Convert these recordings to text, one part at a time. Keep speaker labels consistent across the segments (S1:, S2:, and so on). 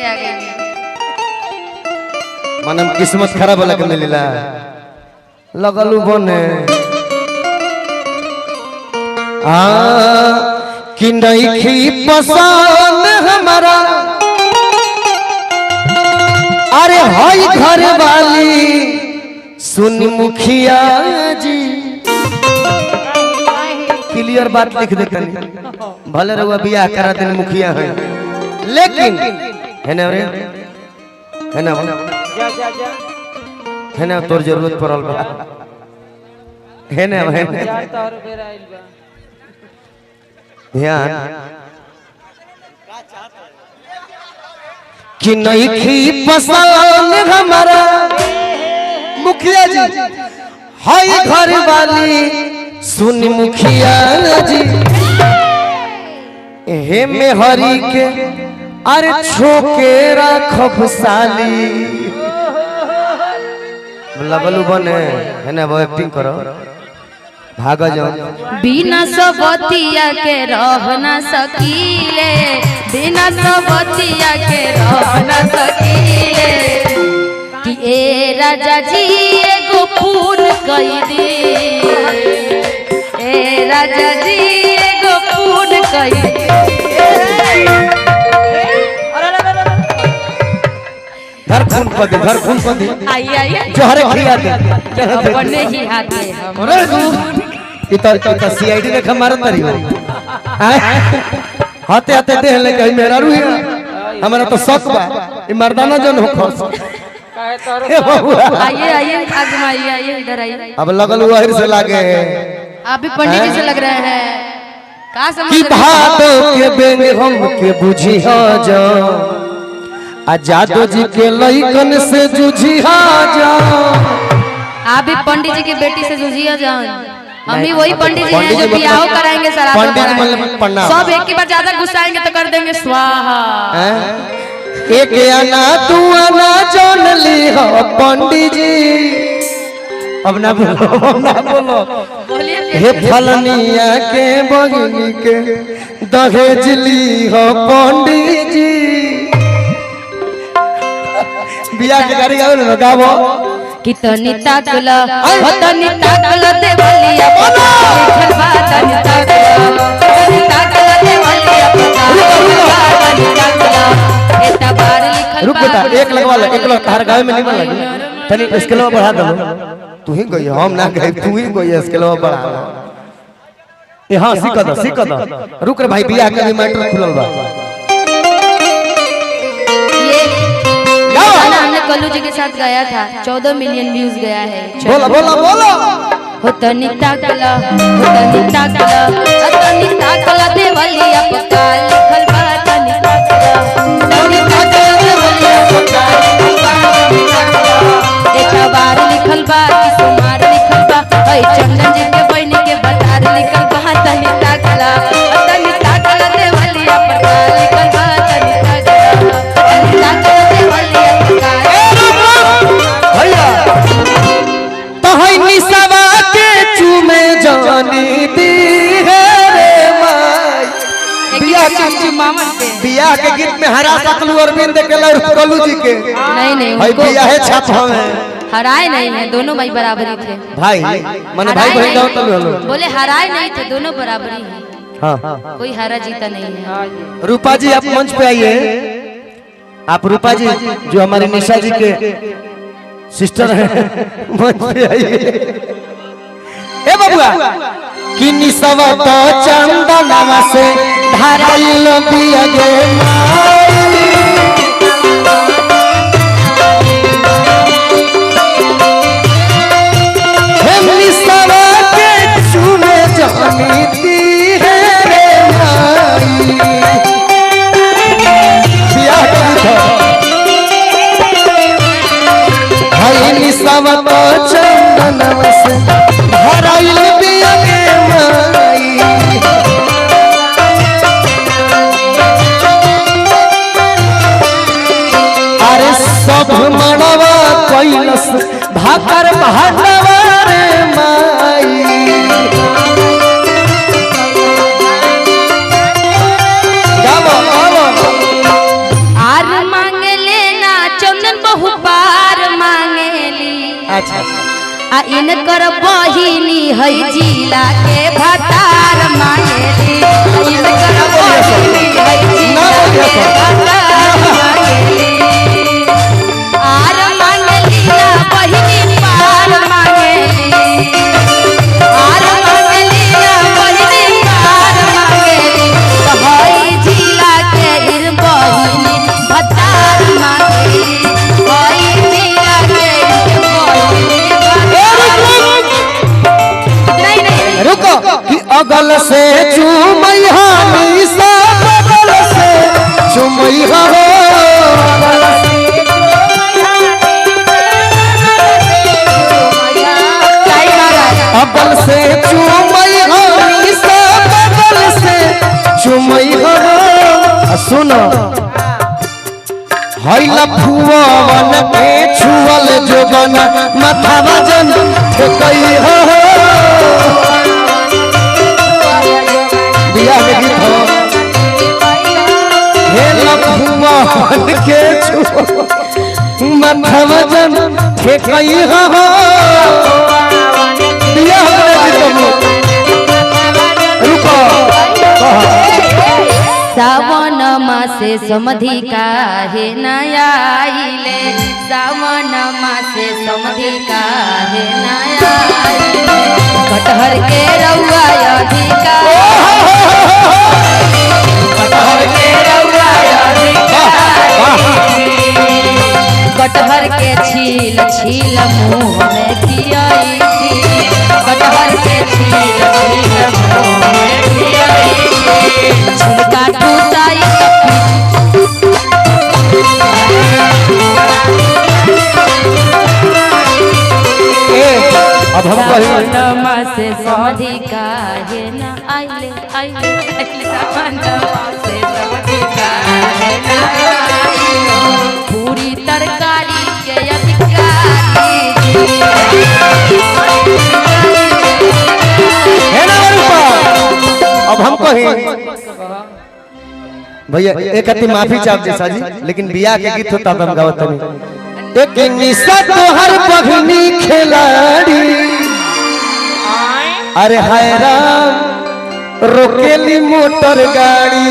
S1: आ गई।
S2: मनम किस्मत खराब वाला के मिलेला लगलू बने आ कि नहीं पसंद हमारा। अरे हई घर वाली सुन मुखिया जी क्लियर बात लिख देते भले रहुआ बियाह करा दिन मुखिया है लेकिन है ना रे है ना
S3: जा जा जा
S2: है ना तोर जरूरत पड़ल बा है ना है ना
S3: जा तोहर बेर आइल बा
S2: ध्यान कि नहीं खी पसंद हमारा मुखिया जी हाय घर वाली सुन मुखिया जी हे में हरी के अरे छोके राखब साली लगलू बने है ना वो एक्टिंग करो भागा जाओ।
S1: बिना सबतिया के रह ना सकीले बिना सबतिया के रह ना सकीले कि ए राजा जी एगो फूल कई दे ए राजा जी एगो फूल कई दे।
S2: घर खून पर दे घर खून पर दे
S1: आई आई
S2: जोहरे खिया दे
S1: अपने ही हाथे हम
S2: अरे इतर इतर सीआईडी ने मारत रही हो हाथे हाथे देह ले कहीं मेरा रुही हमारा तो शक बा ई मर्दाना जन हो खस
S3: काहे तोहर
S2: हे बबुआ
S1: आइए आइए आजमाइए आइए इधर आइए।
S2: अब लगल वहीर से लागे
S1: आप भी पंडित जी से लग रहे हैं का समझ
S2: कि
S1: रहे हैं?
S2: भादो के बेंग हम के बुझी हो जा आ जादो जी के लइकन से जूझी हो जा।
S1: आप भी पंडित जी की बेटी से जूझिए जान। हम भी वही पंडित जी हैं
S2: पंडित
S1: जो
S2: जी
S1: बियाह
S2: मतलब-
S1: कराएंगे शराब
S2: पंडित जी मतलब प्रणाम।
S1: सब एक ही बार ज्यादा गुस्साएंगे तो कर देंगे स्वाहा।
S2: हैं? एक आना तू आना जान ली हो पंडित जी। अब ना बोलो अब ना बोलो।
S1: बोलिए
S2: हे फलनिया के बगनी के दहेज ली हो पंडित जी। बियाह के गाड़ी गाओ ना गाओ।
S1: कितनी ताकला तनी ताकला देवलिया पता लिखल बा तनी ताकला तनी ताकला देवलिया पता लिखल बा तनी ताकला एता बार लिखल
S2: रुक
S1: बा।
S2: बेटा एक लगवा ले एक लग तार गावे में निमन लगी तनी इसके अलावा बढ़ा दो तू ही गई हम ना गई तू ही गई इसके अलावा बढ़ा दो। ए हां सीख दो सीख दो रुक रे भाई बियाह के भी मैटर खुलल बा।
S1: ये गाना हमने कल्लू जी के साथ गाया था 14 मिलियन व्यूज गया है।
S2: बोलो बोलो बोलो।
S1: हो तनी ताकला हो तनी ताकला हो तनी ताकला देवलिया पता लिखल बा तनी ताकला तनी ताकला देवलिया पता लिखल बा तनी ताकला एक बार लिखल बा कि सुमार लिखल बा ऐ चंदन जी के बहन के बतार लिखल बा तनी ताकला तनी ताकला देवलिया पता लिखल बा तनी ताकला तनी ताकला देवलिया पता।
S2: भैया तो है निसवा के चूमे जानी दी है रे माई। बियाह के बियाह के गीत में हरा सकलू अरविंद के लड़ कल्लू जी के
S1: नहीं नहीं
S2: भाई
S1: उनको
S2: बियाह है छाप हमें
S1: हराए नहीं है दोनों भाई बराबरी थे।
S2: भाई मन भाई
S1: हराए
S2: बहन
S1: नहीं
S2: गाओ तलू हेलो।
S1: बोले हराए नहीं थे दोनों बराबरी है।
S2: हाँ
S1: कोई हारा जीता नहीं है।
S2: रूपा जी आप मंच पे आइए। आप रूपा जी जो हमारी निशा जी के सिस्टर हैं मंच पे आइए। ए बबुआ कि निसवा तो चंदनवा से धाराइल बिया गे माई। हे निसवा के चूमे जानी दी है रे माई। बियाह के गीत है। हाय निसवा तो चंदनवा से धाराइल बिया गे माई। अरे सब मनवा कैलस भाकर भांडवा रे माई। गावो गावो।
S1: आर मांग बहु पार मांगेली।
S2: अच्छा
S1: आ इनकर बहिनी है जिला के भतार मांगेली। इनकर बहिनी है जिला के भतार मांगेली। आर मांगेली ना बहिनी पार मांगेली। आर मांगेली ना बहिनी पार मांगेली। हई जिला के इर बहिनी भतार मांगेली। हई जिला के इर बहिनी भतार। नहीं नहीं
S2: रुको कि अगल से चूमैहा निशा बगल से चूमैहा हो। अगल से चूमैहा निशा बगल से चूमैहा हो। सुनो हई लफुवन के छुअल जोगन माथावा जन ठेकई हो। बियाह के गीत हो। हे लफुवन के छुअल माथावा जन ठेकई हो। बियाह के गीत हो। रुको
S1: सावन मासे समधि काहे न आइले। सावन मासे समधि काहे न आइले। कटहर के रउआ अधिकार। कटहर के रउआ अधिकार। कटहर के छील छील मुँह में खियाई थी। कटहर के छील छील मुँह में खियाई थी। छिलका टूटाई
S2: अब हम
S1: सावन मासे समधि काहे न आइले आइले आइले। सावन मासे समधि काहे न आइले। पूरी तरकारी के अधिकारी।
S2: है ना रूपा। अब हम कहें भैया एक अति माफी चाहते जैसा जी, लेकिन बियाह के गीत होता हम गावत नहीं। एक निशा तोहर बघनी खिलाड़ी। अरे हाय राम रोकेली मोटर गाड़ी।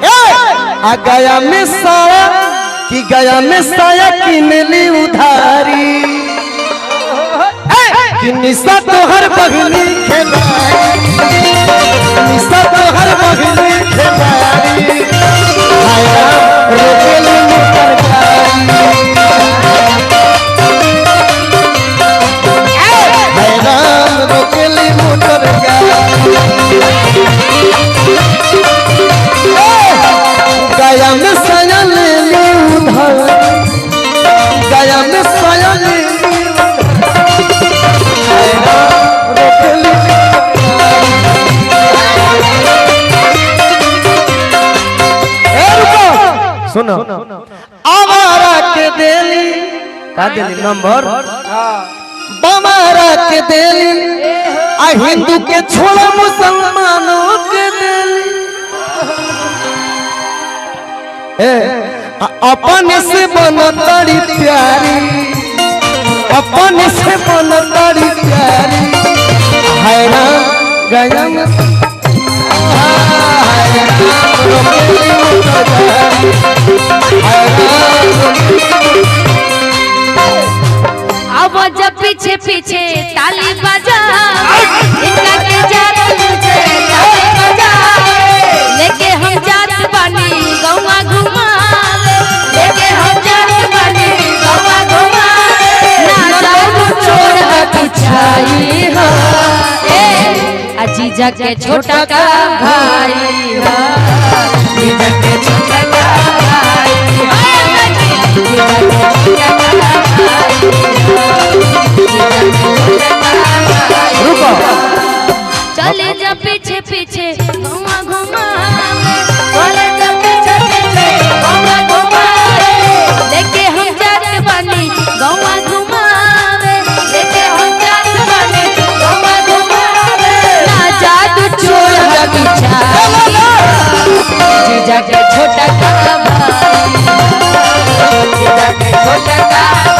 S2: ए आ गया में साया कि गया में साया किनली उधारी। कि निशा तोहर बघनी खिलाड़ी। निशा तोहर बघनी खिलाड़ी। हाय राम रोकेली मोटर गाड़ी। हाय राम रोकेली मोटर गाड़ी। गया में साया ले ली उधार। गया में साया ले ली उधार। हाय राम रोकेली। ए रुको सुनो आवारा के देली का देली नंबर बमारा के देली। आ हिंदू के छोड़ मुसलमानों के देली। ए अपन से बनतारी प्यारी। अपन से बनतारी प्यारी। हाय राम गया में हाय राम रोकेली मोटर गाड़ी। हाय राम
S1: अब जब पीछे पीछे ताली बजा इनका के जात मुझे ताली बजा। लेके हम जात बानी गौवा घुमावे। लेके हम जात बानी गौवा घुमावे। ना जाऊ छोड़ पिछाई हो। ए अजीजा के छोटा का भाई हो। जीजा के छोटा का भाई हो। जीजा के छोटा का भाई हो।
S2: रुको
S1: चले जा पीछे पीछे घुमा घुमा। चले जा पीछे पीछे घुमा घुमा। लेके हम जात बानी गौवा घुमावे। लेके हम जात बानी गौवा घुमावे। ना जादू चोर पिछाई। जीजा के पका।